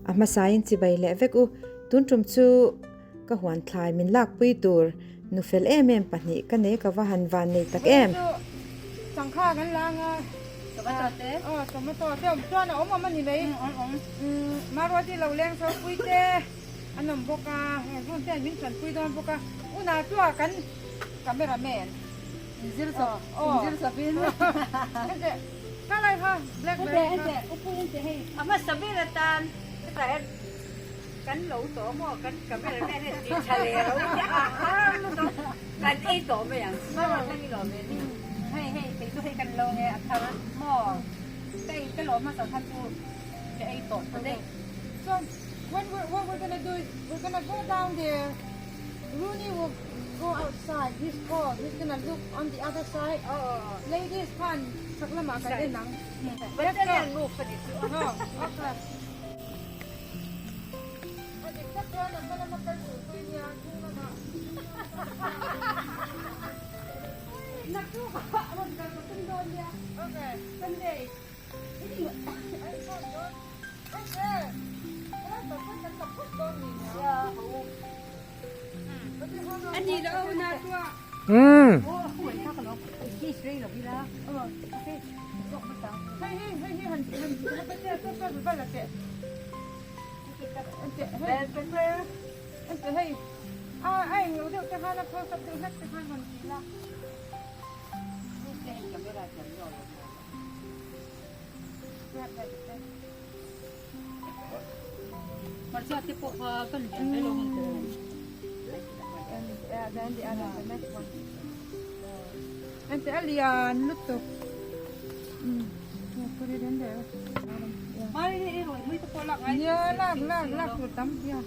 A hmasain chibai leh vek u. Tun tum chu ka huan thlai min lakpui tur nu fel em em pahnih ka nei ka va han van nei tak em. Sangha kan la anga tomato te aw tomato te awm chuan a awm awm a ni mai Maruati lo leng saw pui te an awm bawk a room te min tanpui dawn bawk a unah chuan kan camera man inzir chawp inzir chawpin Ka lai kha blackberry kha. Upu in te hei. A hmasa ber atan hetah hian kan lo tawh maw kan camera man hian ti tha leh ro te a har lutuk kan ei tawh mai ang. Hmang i lawm ve ni. Hei hei kei chu hei kan lo nge a thar maw ka ei ka lawm hmasa khan chu ka ei tawh ta daih. So what we're what we're gonna do is we're gonna go down there Rooney will go outside he's cold he's gonna look on the other side ladies khan chhak lamah kan en ang let's go okay a dik tak chuan a hma lama kal tur pawh nia hnung lamah naktuk ah rawn kal ka tum dawn nia okay Sunday Hmarcha te pawh kha kan lian mai lo hmun tur. Ente a lian lutuk. Put it in there. Mai i rawi mui te pawh lak ngai. Nia lak lak lak tur tam tia.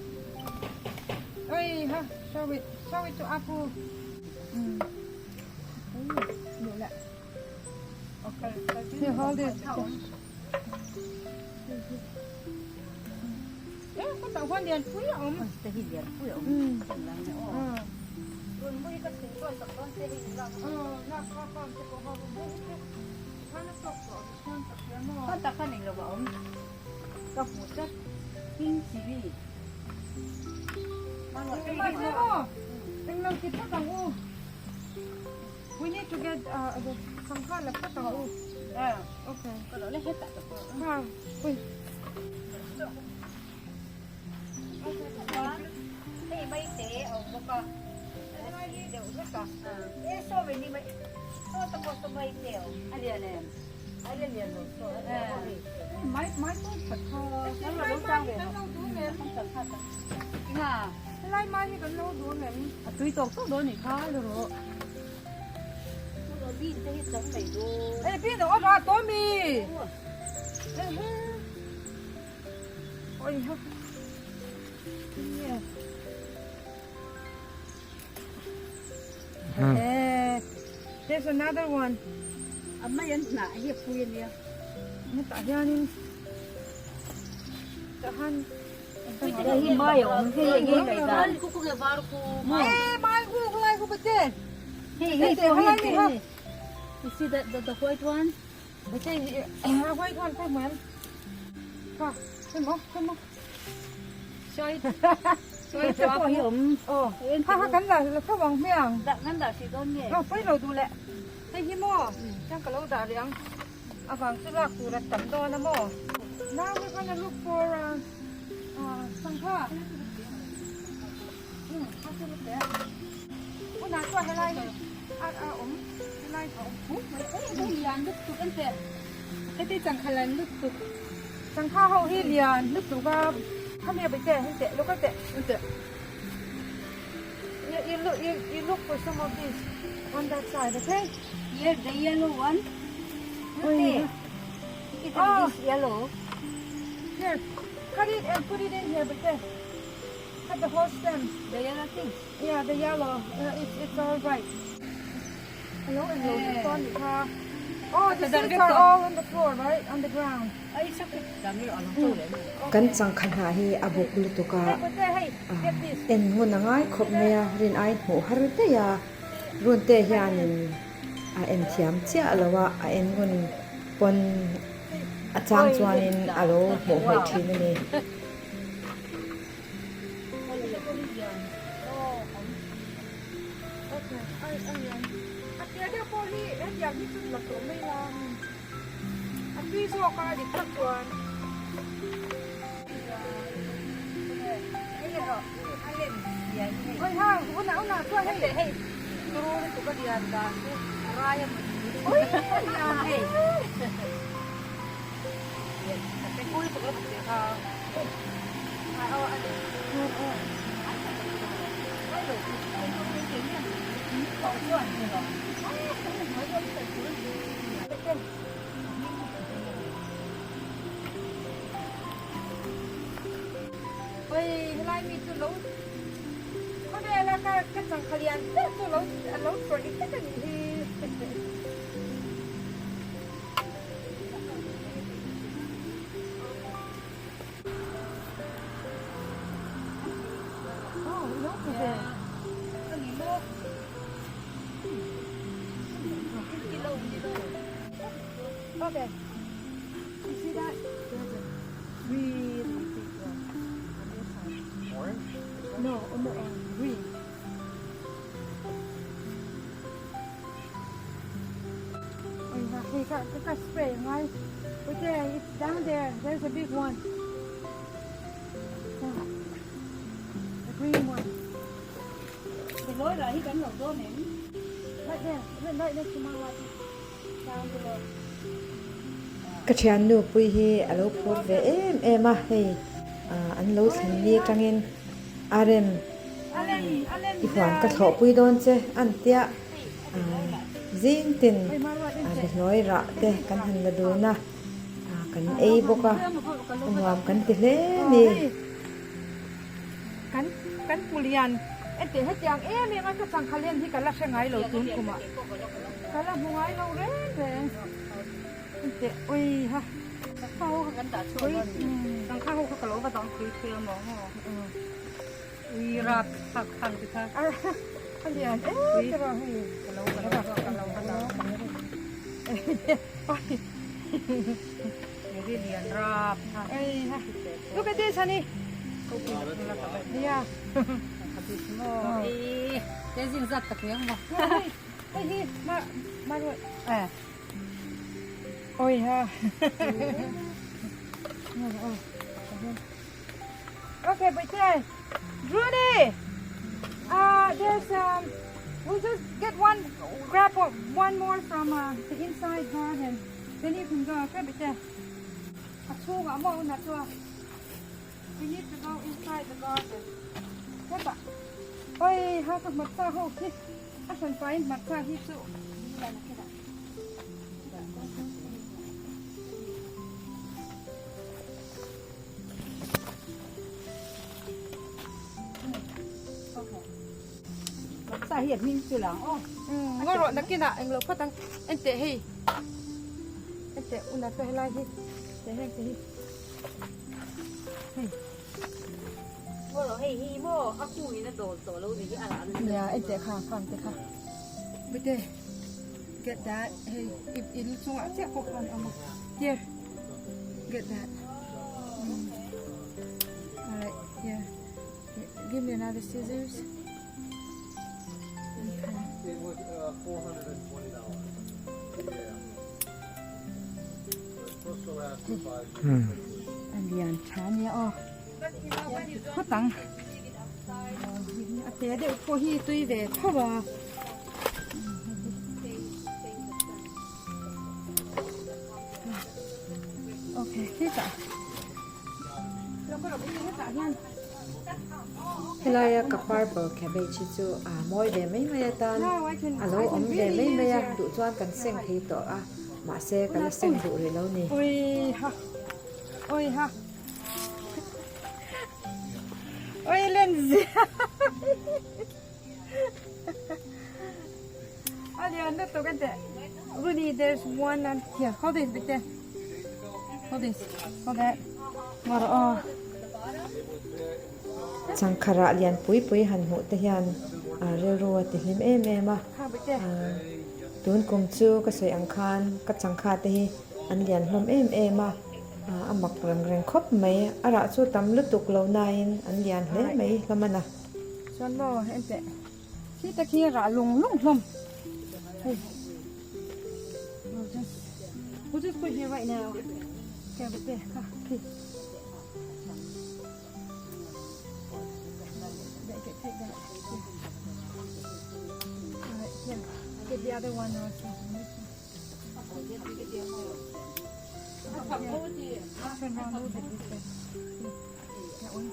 Oi ha show it show it to Apu. Duh leh. Here, hold it. Eh, có tàu hoa liền pui om. Te hi lian pui om. Run mui ka thing chuan tak dawn te hi lak. Ờ, lak kha khan te pawh ha run mui te. Khan a tawk tawh ti chuan tak hian maw. Khan tak khan englo a awm. Ka hmu tlat. King chilli. Mahse maw, englo ti phawt ang u. We need to get uh, the sangha la phawt ang u. Okay. Ha, ui. Hei mai te a awm bawk a, a ti deuh hlek a. E saw ve ni mai, saw ta pawh saw mai te a awm. A lian em? A la lian lo saw a lian pawh hei. Mai mai pawn khat kha. Lai mai hi kan lo duh em? Nga. Lai mai hi kan lo duh em? A tui tawk tawk dawn nih kha lu rawh. Bean te hi tam mai dawn. Ei bean a awm a tawh mi. Oi ha. Eh, there's another one. A mai an hnah hi a pui ania. Hetah hianin tah han Hei mai a awm hei enge ngaih dan. Eh, mai hu lai hu bate. Hei hei pawh hi hei. You see the the the white one? Bate a white one pawh hmuh em? Kha, hei maw, hei maw. Sawi sawi te pawh hi awm. Aw, kha kha kan la la tho ang hmiang. Dah kan dah hrih dawn nge? Aw, pawi lo duh leh. Hei hi maw, chuan ka lo dah rih ang. Avang chu lak tur a tam dawn a maw? Now we're gonna look for uh sangha. Um, a chu te. Hunah chuan helai hi a a awm helai a awm puk mai. Hei hei lian lutuk an teh. Heti changkha lian lutuk. Changkha ho hi lian lutuk a. Khami a bei te hei teh local teh. Teh. You you look you you look for some of this on that side, okay? Here the yellow one. Look It oh. this yellow. Here, cut it and put it in here, but then cut the whole stem. The yellow thing. Yeah, the yellow. Uh, it's it's all right. Hello, and yeah. Oh, the seeds are all on the floor, right? On the ground. Kan changkha hnah hi a buk lutuk a, en ngun a ngai khawp mai a, rin ai hmuh har daih a, run te hianin a en thiam chiah lo a, a en ngun pawn. A chang chuanin a lo hmuh hmaih thin a ni. Oi helai mi chu lo khawvela ka ka changkha lian ber chu lo a lo tawih vek a nih hi. Okay. You see that? There's a really big one on your side. Orange? No, on the green. Oi, ha, hey, ka, ka, ka spray ngai. But there, it's down there. There's a big one. Yeah. The green one. Right there, right, right next to my one. Down below. Ka thiannu pui hi a lo phur ve em em a, hei an lo thlen ni atangin a rem i huan ka thlawhpui dawn che a ni tia zing tin behlawi rah te kan han la dun a, kan ei bawk a, a nuam kan ti hle a ni. Kan kan pulian enteh hetiang em em a ka changkha len hi ka la hre ngai lo tun kumah ka la hmu ngai lo reng reng enteh ui ha Changkha ho kha kan dah chhuah dawn ni changkha ho kha ka lo va dang thui thui a maw maw ui rap thak thang te kha a lian em te rawh hei ka lo ka lo ka lo va dang ri lian rap thak ei ha Look at this honey. Yeah. Te zing zat tak niang maw. Hei hi ma ma ruat. Eh. Oi ha. Okay, but there. Rudy. Uh, there's um we'll just get one grab one more from uh, the inside garden. Then you can go. Okay, but there. A chhungah maw hunah chuan we need to go inside the garden hetah oi ha ka hmarcha ho khi a hran pahin hmarcha hi chu Hmarcha hi a hming chu lang aw. Ngaw rawh nakinah englo phawt ang enteh hei. Hete una chu helai hi te heng te hi hei. Maw hei hi maw a kung in a dawl tawh lo ni hi a lah nasa. Nia en teh kha khang te kha. Bute get that hei i i lu chungah chiah pawh khan a awm a here get that mm alright here give me another scissors. It was uh, $420. Yeah. But it's supposed to last for five years. A lian tha nia aw khawt ang a te deuh pawh hi tui ve tho a okay hetah hetah hian Helaia ka purple cabbage hi chu a mawi ve mai mai atan a lo awm ve mai mai a, duh chuan kan seng thei tawh a, mahse ka la seng duh rih lo ni. Oiha oiha oi lenzi a lian lutuk a teh Rudy there's one on here hold this bit there hold this hold that Ngawr aw. Changkharah lian pui pui han hmuh te hian rilru a ti hlim em em a. Tun kum chu ka sawi ang khan ka changkha te hi an lian hlawm em em a. A mak reng reng khawp mai. A rah chu tam lutuk lo nain an lian hle mai hlawm a na. Chuan maw enteh khi te khi rah lung lung hlawm hei we'll just we'll just put here right now kha te kha khi. Get the other one also. Turn round a little bit this way. That one.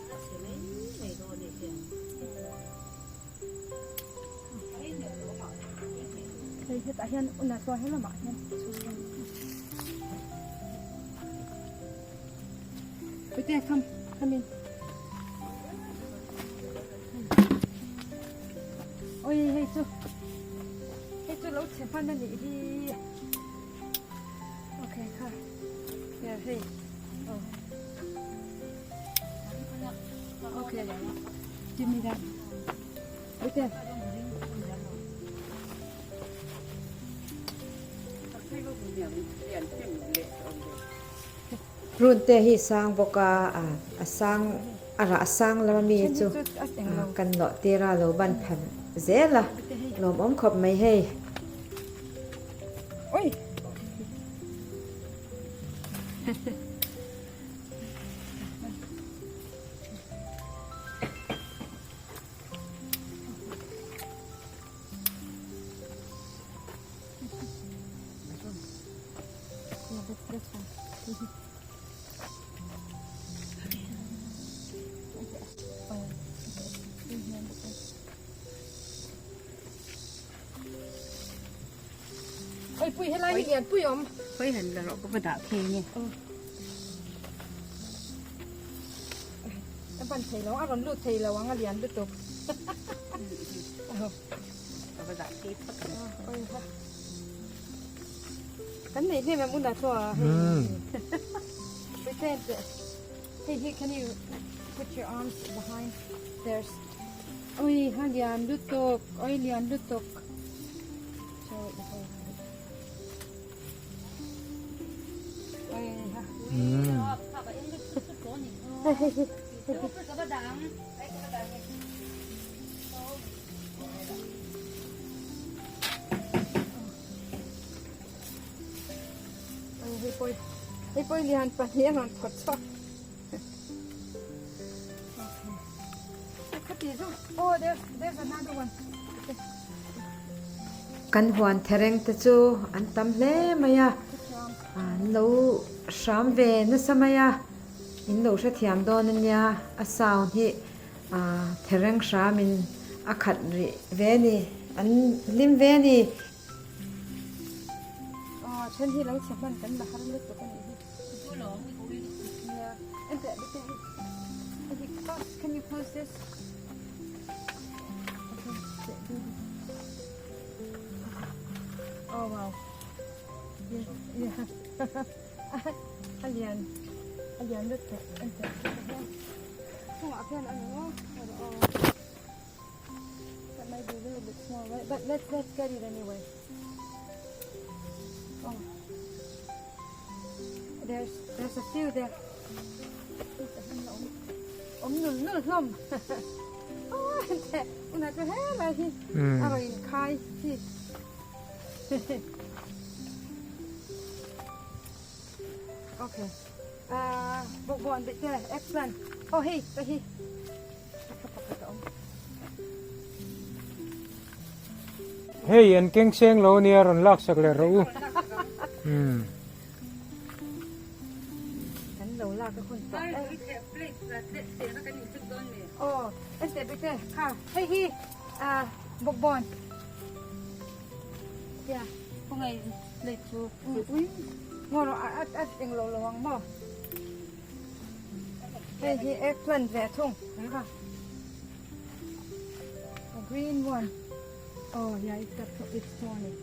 Hei hetah hian una chuan helamah hian Puitea come come in. Oi hei chu hei chu lo chhe hman a nih hi. Okay kha here hei oh okay give me that. Puitea. Runte hi sang bawk a, a sang a rah sang lam ami chu kan lawh tir a lo ban pha zel a, lawmawm khawp mai hei. Oi pui helai hi lian pui awm. Pui han la rawh ka va dah phei nge. Ka ban thei lo a rawn lut thei lo ang a lian lutuk. Ka va dah phei phawt ang. Oi ha. Kan nei hnem em una chu a hei. Pretend hei hi can you put your arms behind there's oi ha lian lutuk oi lian lutuk oi ha hei hei hei Hei pawh hei pawh lian pahnih a rawn phawt chhuak khati chu oh there's there's another one Kan huan thereng te chu an tam hle mai a an lo hram ve nasa mai a in lo hrethiam dawn ania a sound hi Thereng hramin a khat rih ve a ni, an hlim ve a ni. Aw then hi lo chhe hman kan la har lutuk a nih hi. Nia, enteh bete hi hi close, can you close this? Okay, do this. Oh wow. Yeah, yeah. A lian, a lian lutuk enteh. Chungah khian a ni maw? That might be a little bit small, right? But let's let's get it anyway. Oh. There's there's a few there. Om nul nul hlawm. Oh, una chu he lai hi. A rawn in khai hi. Okay. Ah, bawkbawn bih te, eggplant. Oh hei, hei hi. A tha pakhat a awm. Hei an keng seng lo ania rawn lak sak leh rawh u. Umm. Kan lo lak a hun tawh e. Oh, enteh bih te, kha hei hi ah bawkbawn. Yeah. Khawngaih plate chu. Ui. Maw rawh a a eng lo lo ang maw. Hei hi eggplant ve thung kha. A green one. Oh yeah, it's got it's thorny.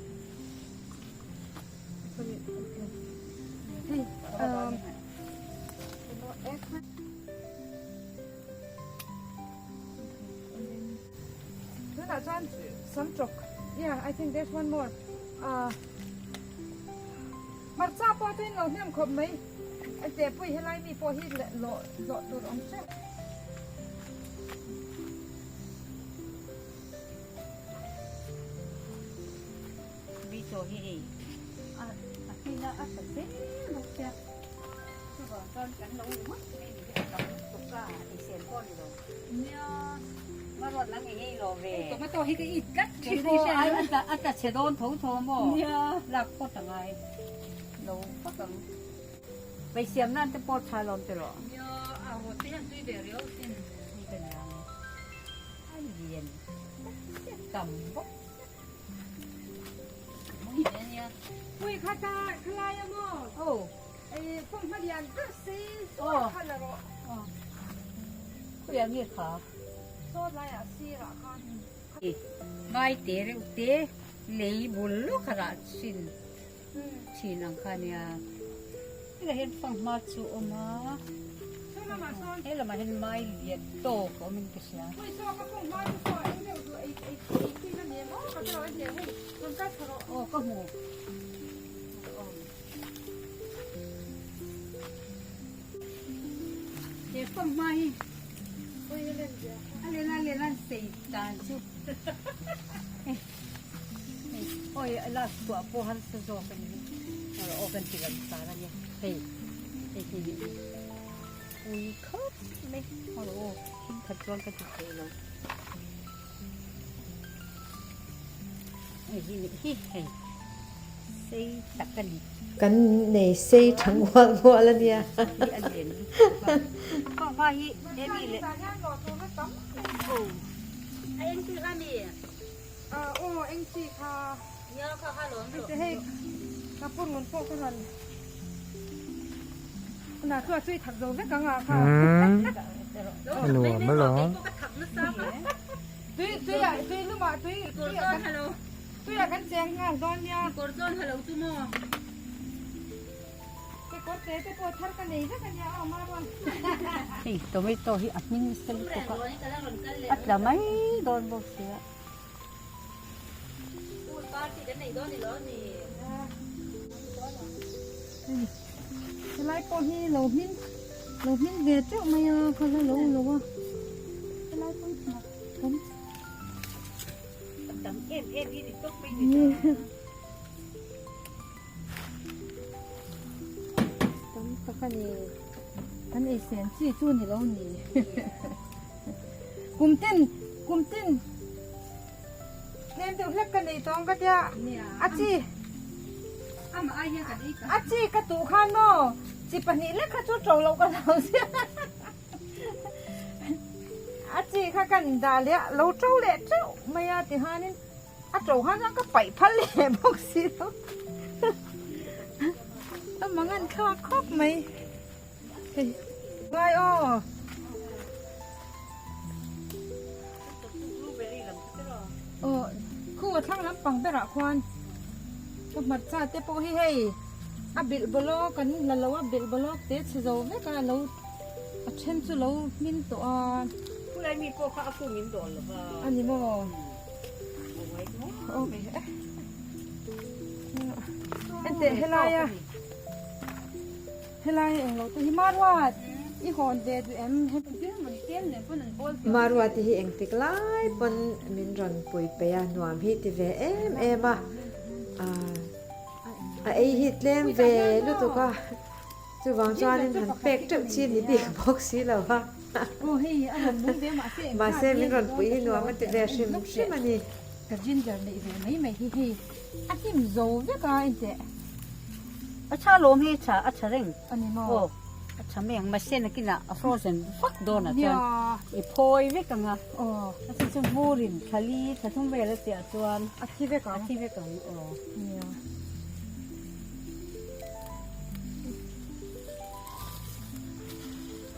Put it okay. Hey, eggplant. Tunah chuan samtawk yeah I think there's one more ah hmarcha pawh chu in lo hnem khawp mai Ente pui helai mi pawh hi lawh lawh tur awm teuh. Mi chaw hi hei a a hming a a tha zel bawk sia chuvang chuan kan lo ringawt mai ni hi a tam lutuk a eisen pawh a ni lo. Nia maruat nang eng ei lo ve. Tomato hi ka it tlat thin a hria a a tla chhe dawn tho tho maw? Nia lak phawt a ngai lo phawt ang. Hmei siam nan te pawh tha lawm tiraw? Nia a rawt te hian tui ve riau sin. Hei ka nia nge a lian tam bawk. Pui kha ta khalai a maw? Aw. Ei pawng hma lian ber si saw kha la rawh. Aw. Khawiah nge kha? Saw laiah sirah khan. Ngai te reuh te lei bul lawk a rah chin thin ang kha nia. Helai hian fanghma chu a awm a. He lamah hian mai lian tawk a awmin ka hria. Aw ka hmu. He fanghma hi a len a len a sei dan chu awi a lak chhuah pawh harsa zawk a ni. Aw kan ti lang sar a nia hei hei hi. Ui khawp mai aw aw thil khat chuan ka ti thei lo hei hi nih hi hei sei tak a ni. Kan nei sei tha mual mual a nia. Hi a lian lutuk a kawng hma hi emi leh aw a eng chi kha mi aw eng chi kha nia kha kha lawm hei ka purun pawh ka rawn A nuam alawm. Hei tomato hi a hming nasa lutuk a, a tla mai dawn bawk sia. Helai pawh hi lo hmin lo hmin ve teuh mai a kha la lo lo a helai pawh hi awm tam em em hi ni tawp mai ni tam tak a ni kan ei sen chi chu ni lo ni kum tin kum tin Tlem deuh hlek ka nei tawng ka tia a chi a chi ka tuh khan maw chi pahnih lek kha chu to loh ka lo sia a chi kha kan dah leh a lo to leh teuh mai a tihanin a to khan chuan ka paih phal leh bawk si lo a mangan thlak khawp mai hei ngai aw. Aw khu a thlang lampang berah khuan ka hmarcha te pawh hi hei a bilh bawlawk kan la lo a bilh bawlawk te chhe zo vek a lo a then chu lo hmin tawh a. Khulai mi pawh kha a kung in dawn lo va. A ni maw? Aw Enteh helai a. Helai englo te hi Maruat i hawn ve duh em? Maruat hi engtik lai pawn min rawn pui peih a, nuam hi ti ve em em a, a ei hi tlem ve lutuk a, chuvang chuanin han pek teuh chi ni bik bawk si lo a, mahse min rawn pui hi nuam a ti ve hrim hrim a ni. Ka ginger neih ve mai mai hi hei a hnim zo vek a enteh. A tha lawm hi tha a tha reng. A ni maw? Aw a tha mai ang mahse nakinah a frozen vak dawn ah chuan i phawi vek ang a. Aw. A chu chu vurin thla li thla thum vel a tih ah chuan a thi vek ang. A thi vek ang aw. Nia.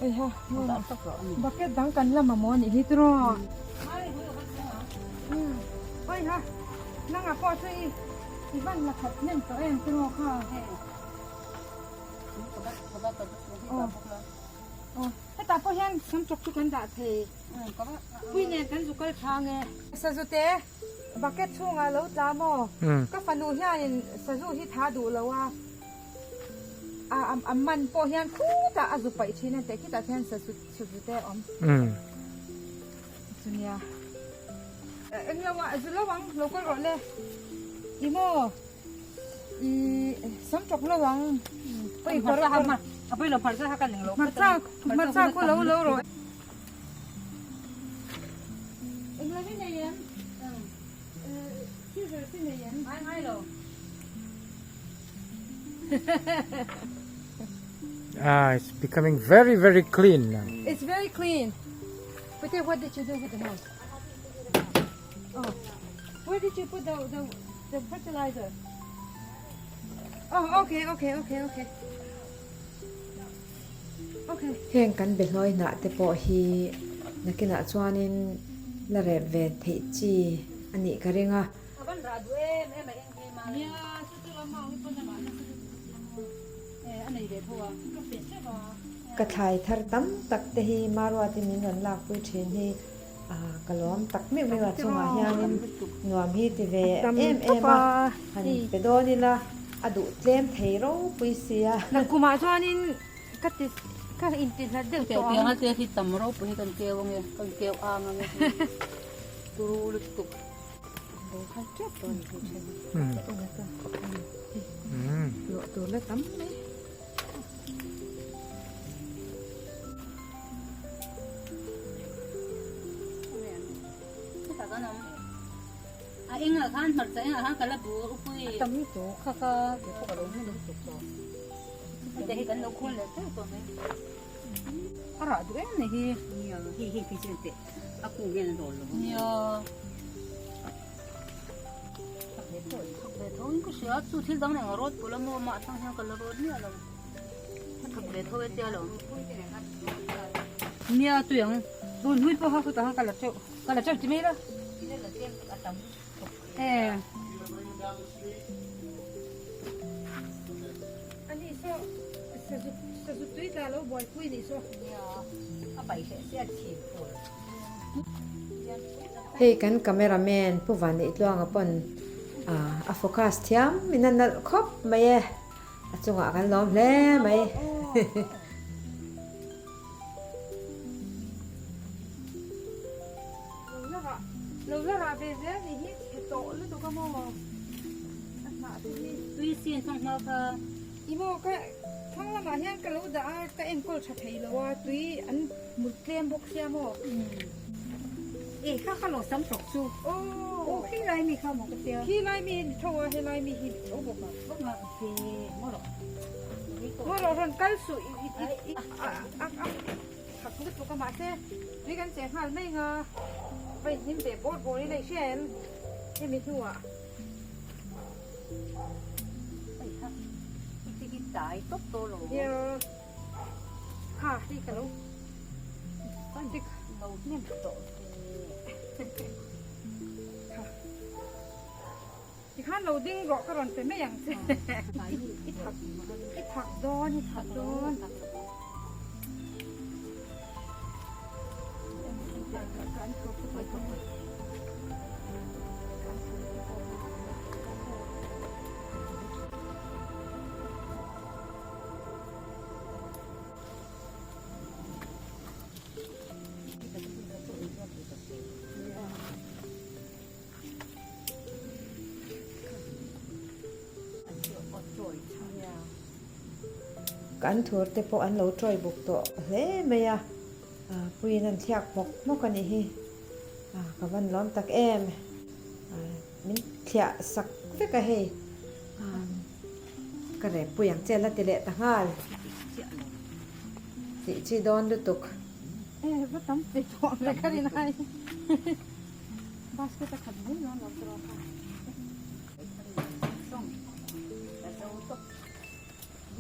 Eiha bucket dang kan la mamawh anih hi tiraw. Eiha nangah pawh chu i i van la khat hnem tawh em tiraw kha. Aw aw hetah pawh hian sam chawk chu kan dah thei. Pui nen kan zu kal tha nge. Sazu te bucket chhungah a lo tla maw? Ka fanu hianin sazu hi tha duh lo a. A a man pawh hian khutah a zu paih thin a teh khitah khian sazu sazu te a awm. Umm. Chunia. Eng lo ah zu lo ang lo kal rawh le. I maw i sam tawk lo ang. Pui kawr kawr a pui lo hmarcha kha kan eng lo. Hmarcha hmarcha khu lo lo rawh. Eng lo i nei em? Scissors i nei em? Ngai ngai lo. Ah, it's becoming very, very clean now. It's very clean. But then what did you do with the house? Oh, where did you put the, the, the fertilizer? Oh, okay, okay, okay, okay. Okay. Heng kan behlawi hnah te pawh hi nakinah chuanin la rep ve theih chi a nih ka ring a. Ka thlai thar tam tak te hi Maruati min rawn lakpui thin hi ka lawm tak meuh meuh a chungah hianin nuam hi ti ve em em a, han pe dawn ila a duh tlem thei ropui sia. Nakumah chuanin ka ti ka inti hlat deuh tawh ang. Pianga te hi tam ropui hi kan keu ange, kan keu ang ange. Turu lutuk. A engah khan hmarcha engah khan ka la bu upui kha kha hete hi kan lo khawn leh teuh tawh mai a rah duh em mai hi hei hei phei chu teh a kung hian a dawl lo nia thak ve tho in ka hria chu thil dang reng a rawt pawlh a maw mah atang hian ka la rawt miah lo a thak ve tho e tia lo nia tui ang tun hlui pawh kha khutah khan ka la teuh ka la teuh ti mai la e ani saw sazu sazu tui tla lo buaipui ni saw nia a paih hleh sia chhin phul Hei kan camera man Pu Vanneih Tluanga pawn a focus thiam in a nalh khawp mai e, a chungah kan lawm hle mai. Lo la rah ve zel nih hi chhe tawh lutuk a maw a hnah te hi. Tui sin thang hma kha. I maw ka thlang lamah hian ka lo dah a ka enkawl tha thei lo a tui an Mut tlem bawk sia maw? E kha kha lo sam tawk chu. Aw khi lai mi kha maw ka tia. Khi lai mi hi ni tho a, he lai mi hi ni tho bawk a. Bawk a ve maw rawh. Maw rawh rawn kal suh i i i a a thak lutuk a mahse tui kan cheh nghal mai nga va inhlim ve bawr bawr ila i hria em hemi hnuah. Hei kha i ti hi tai tawp tawh lo. Nia. Kha hei ka lo dik lo hnem tawh ve. Kha tikhan lo ding rawh ka rawn pe mai ang che. I thak i thak dawn i thak dawn. Kan thur te pawh an lo tawi buk tawh hle mai a, puiin an thliak hmawk hmawk a nih hi, ka van lawm tak em, min thliah sak vek a hei. Ka rep pui ang che la ti leh ta nghal. Tih chi dawn lutuk. E va tam ve tawh ang le ka rin ai. Basket a khat mai dawn lo tawh kha.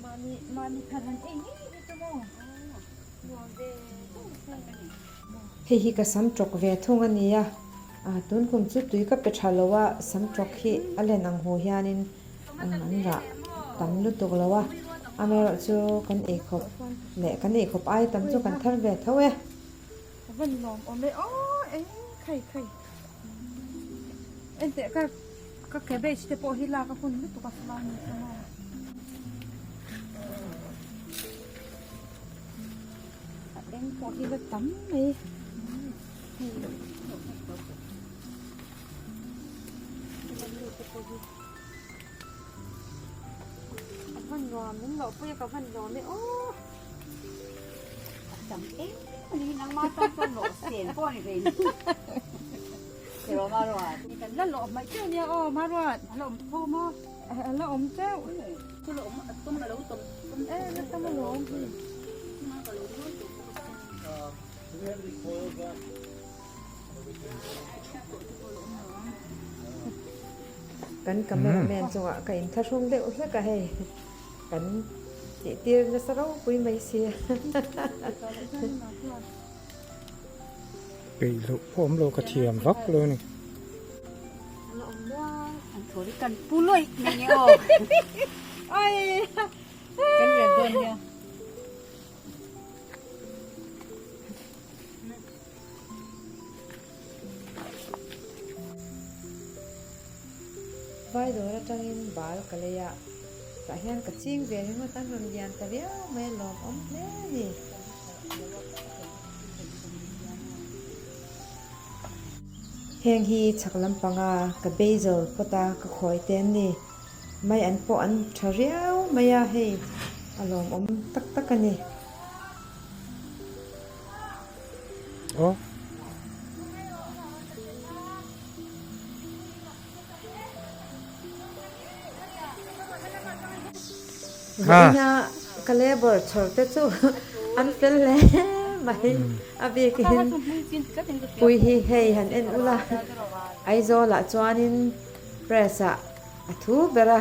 Mahni mahni thar han ei ngei hi chu maw. Nuam ve tawh se. Hei hi ka sam tawk ve thung a nia. Tun kum chu tui ka pe tha lo a, sam tawk hi a len ang hu hianin an rah tam lutuk lo a, amaherawhchu kan eikhawp leh kan eikhawp ai tam chu kan thar ve tho e. Ka van lawm awm e aw eng khai khai enteh ka ka cabbage te pawh hi lak a hun lutuk a salah ni chu maw. Eng pawh hi la tam mai hei a van nuam min loh pui a ka van lawm e aw. A tam em a ni nangmah tan chuan lawh sen pawh a ni hlei Tiraw Maruat? Kan la lawh hmaih teuh nia aw Maruat. A la awm tho maw? A la awm teuh. Chu la awm a tum a lo tawm tawm e la tam a lawm hi. Kan cameraman chungah ka inthlahrung deuh hlek a hei kan tihtir nasa ropui mai sia. Peih loh pawh awm lo ka thiam vak lo a ni. Vai dawr atangin bal ka lei a, tah hian ka ching ve ringawt an rawn lian ta viau mai a lawmawm hle a ni. Heng hi chhak lampanga ka basil pot a ka khawi te an ni. Mai an pawh an tha riau mai a, hei a lawmawm tak tak a ni. Aw. Vawiina ka labour chhawr te chu an fel hle mai a bikin pui hi hei han en ula Aizawl ah chuanin press ah a thu ber a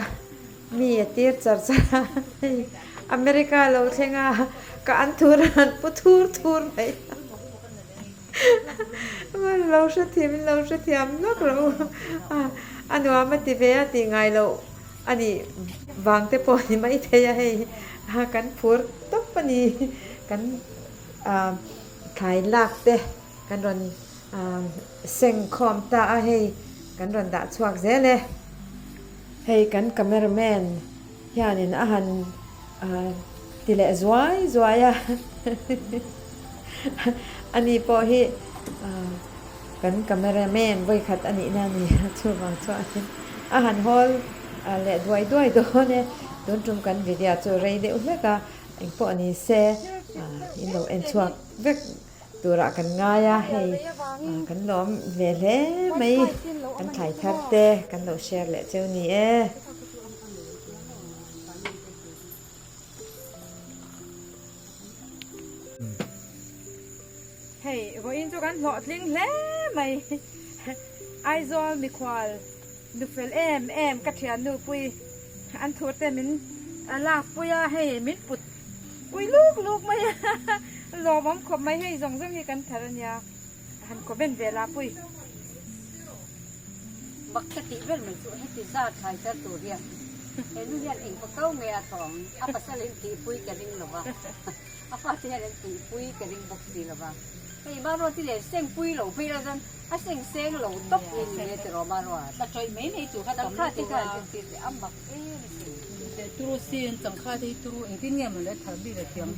mi a tir char char a hei America lo thleng a ka an thur a han pu thur thur mai lo hrethiam in lo hrethiam lawk lo a nuam a ti ve a tih ngai loh a nih vang te pawh a ni maithei a hei kan phur tawp a ni kan thlai lak te kan rawn seng khawm ta a hei kan rawn dah chhuak zel e hei kan cameraman hianin a han ti leh zuai zuai a ani pawh hi kan cameraman vawikhat a nihna a ni a chuvang chuanin a han hawl leh duai duai dawn e tun tum kan video chu rei deuh hlek a engpawh ni se in lo en chhuak vek turah kan ngai a hei kan lawm ve hle mai kan thlai thar te kan lo share leh cheu ni e. Hei vawiin chu kan hlawhtling hle mai Aizawl mikhual nufel em em ka thiannu pui an thur te min lak pui a hei min put pui luk luk mai a lawmawm khawp mai hei zawng zawng hi kan thar ania han comment ve la pui. Bak ka tih ber mai chu heti zat thlai thar tur hian he nu hian eng pa kau nge a thawng a pasal in tihpui ka ring lo va a fate hian an tihpui ka ring bawk si lo va hei Maruat hi leh seng pui lo phei la chuan a seng seng lo tawp hi ni ve tiraw Maruat Ka tawih mai mai tur kha tam Changkha te khan entir leh a mak em a sin. Turu sin changkha te hi turu engtin nge maw le thar bik le tiang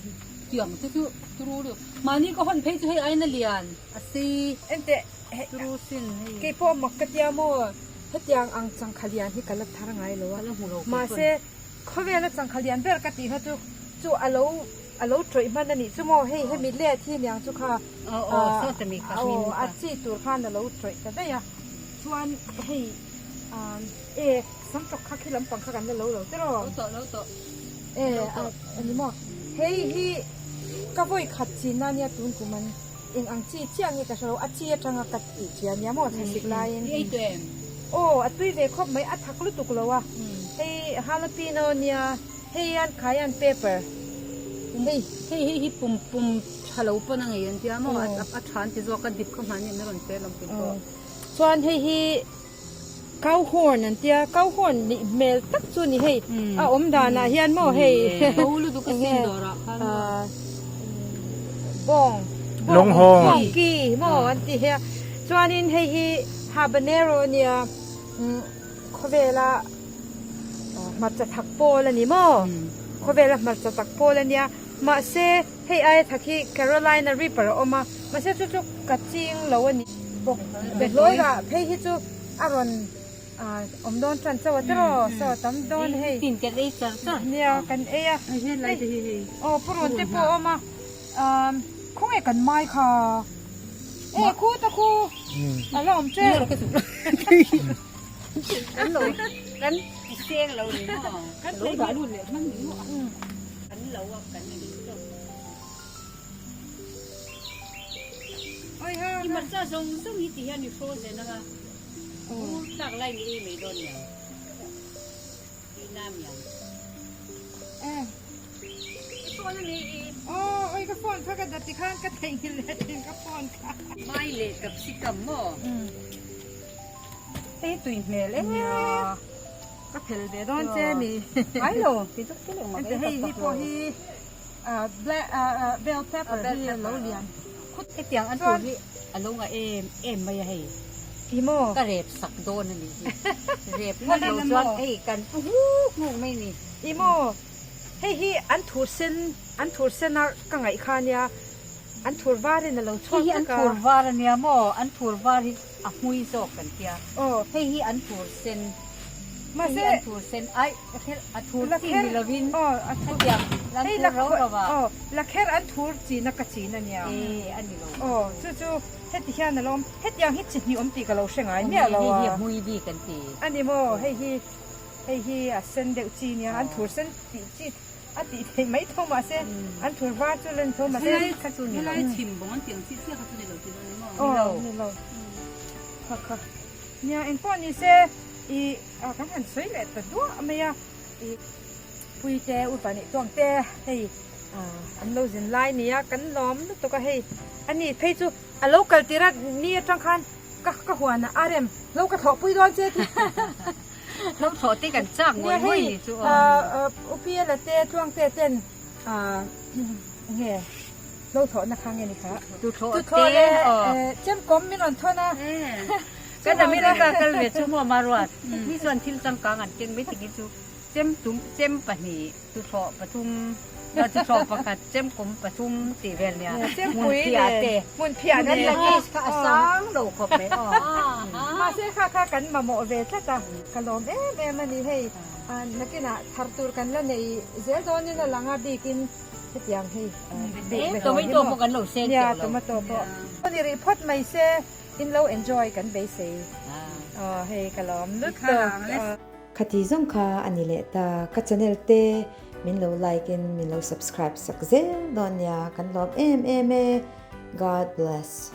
tiang te chu turu lutuk mahni ka hawn phei chu hei aina lian a sei. Enteh Turu sin hei. Kei pawh mak ka tia maw hetiang ang changkha lian hi ka la thar ngai lo a mahse khawvela changkha lian ber ka tih kha chu chu a lo a lo tawih hman a nih chu maw hei hemi let hi niang chu kha aw a chi tur khan a lo tawih ta daih a chuan hei e sam tawk kha khi lampang kha kan la lo lo tiraw e a ni maw hei hi ka vawi khat chin a nia tun kum an Eng ang chi chiah nge ka hre lo, a chi atanga ka tih chiah nia maw thlasik laiin. I ei tawh em? Aw, a tui ve khawp mai, a thak lutuk lo a. Hei jalapeno nia, hei hian cayenne pepper hei. Hei hei hi pum pum tha lo pawn a ngei an tia maw, a tha an ti zawk a, dip kha hmani an rawn pe lawm kei pawh. Chuan hei hi cow horn an tia, cow horn nih hmel tak chu ni hei, a awm danah hian maw hei. Bo lutuk a sin dawrah khan maw. Bawng, Longhorn. bawng ki maw an ti hi a, chuanin hei hi habanero a nia, khawvela hmarcha thak pawl a ni maw, khawvela hmarcha tak pawl a nia, mahse. Hei aia thak hi Carolina Reaper a awm a, mahse chu chu ka ching lo a ni bawk. Behlawi rah phei hi chu a rawn awm dawn tan chauh a tiraw, saw tam dawn hei. Tin kan ei char char. Nia kan ei a. Helai te hi hei. Aw purun te pawh a awm a, khawnge kan mai kha? E khu ta khu a la awm ṭep. Kan lo kan ti seng lo ni maw? Kan lo dah lut leh hman ni maw? Kan lo a kan ni chauh. Oi ha. I hmarcha zawng zawng hi ti hian i frozen anga bur tlak lai ni ei mai dawn niang. Tih na miang. Eh. I phone a mi i. Aw oi ka phone kha ka dat tikhan ka theihnghilh leh thin ka phone kha. Mai leh capsicum maw? Hei tui hmel em em. Ka phel ve dawn che mi. Ngai lo, ti chu thil engmah Ente hei hi pawh hi black bell pepper hi a lo lian khut. Hetiang an tur hi a lo ngah em em mai a hei. Ti maw? Ka rep sak dawn a nih hi. Rep ngawt lo chuan hei kan pu nghuk nghuk mai ni. Ti maw? Hei hi an thur sen an thur sen a ka ngaih kha nia. An thur var in a lo chhuak Hei hi an vek a. thur var a nia maw? An thur var hi a hmui zawk kan tia. Aw. Hei hi an thur sen. Mahse. Hei hi an thur sen. Ai la kher a thur chi ni lovin. Aw a thur. Hetiang an thur ro ro a. Aw la kher an thur china ka chin a nia. E a ni lo. Aw chu chu heti hian a lo awm. Hetiang hi chi hnih awm tih ka lo hre ngai miah lo a. Hei hi a hmui bik an ti. A ni maw? Hei hi hei hi a sen deuh chi nia. An thur sen tih chi. A tih theih mai tho mahse an thur var chu len tho mahse. Helai kha chu ni lo. Helai chhim bawng an tih ang chiah chiah kha chu ni lo tih dawn ni maw? Aw ni lo. Kha kha. Nia engpawh ni se i kan han sawi leh ta duah mai a i Puite upa nih tuang te hei an lo zin lai nia kan lawm lutuk a hei ani phei chu a lo kal tir a ni atang khan ka ka huan a rem lo ka thlawh pui dawn che ti. Lo thlawh te kan chak ngawih ngawih ni chu aw. Upia la te tluang te ten nge lo thlawh na kha nge ni kha. Tu thlawh te aw. Chemkawm min rawn thawn a. Kan America kal ve chu maw Maruat. Mi chuan thil changkang an keng mai thing chu chem tum chem pahnih tu thlawh pathum tu thlawh pakhat chemkawm pathum tih vel nia. Hmunphiah te. Hmunphiah te. Kan luggage kha a sang lo khawp mai aw. Mahse kha kha kan mamawh ve tlat a, ka lawm em em a ni hei. Nakinah thar tur kan la nei zel dawnin a lang a bikin hetiang hei bek ve hawn hi maw. Tomato pawh kan lo seng teuh lo. Nia tomato pawh. Ni rih phawt mai se in lo enjoy kan beisei. Aw hei ka lawm lutuk. Khati zawng kha a ni leh ta, ka channel te min lo like in min lo subscribe sak zel dawn nia, kan lawm em em e, God bless.